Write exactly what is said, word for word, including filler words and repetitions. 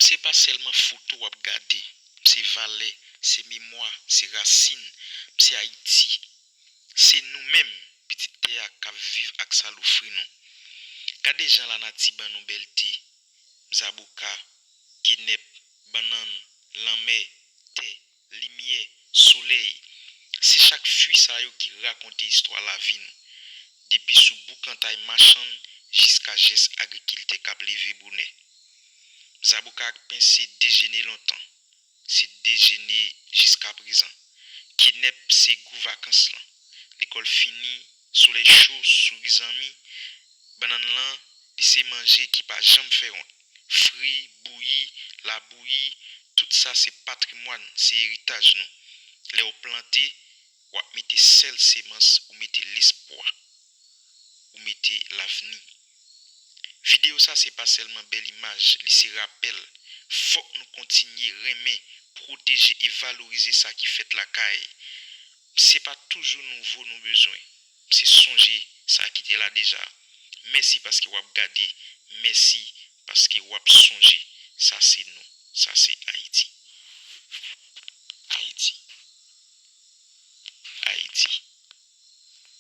Se pa sèlman foto w ap gade, se valè, se memwa, se rasin, se Ayiti. Se nou menm, pitit tè a k ap viv ak sa l ofri nou. Gade jan lanati ban nou bèlte, zaboka, kenèp, bannann, lanmè, tè, limyè, solèy. Se chak fwi sa yo ki rakonte istwa lavi nou, depi sou boukantay machann jiska jès agrikiltè k ap leve bonè. Zaboka ak pen se dejene lontan, se dejene jiska prezan. Kenèp se gou vakans lan. Lekòl fini, solèy cho, souri zanmi, bannann lan, li se manje ki pa janm fè wont. Fri, bouyi, labouyi, tout sa se patrimwàn, se eritaj nou. Lè w plante, w ap mete sèl semans, ou mete lespwa, ou mete lavni. Videyo sa se pa sèlman bèl imaj, li se rapèl. Fòk nou kontinye renmen, pwoteje e valorize sa ki fèt lakay. Se pa toujou nouvo nou bezwen, se sonje sa ki te la deja. Mèsi paske w ap gade, mèsi paske w ap sonje. Sa se nou, sa se Ayiti.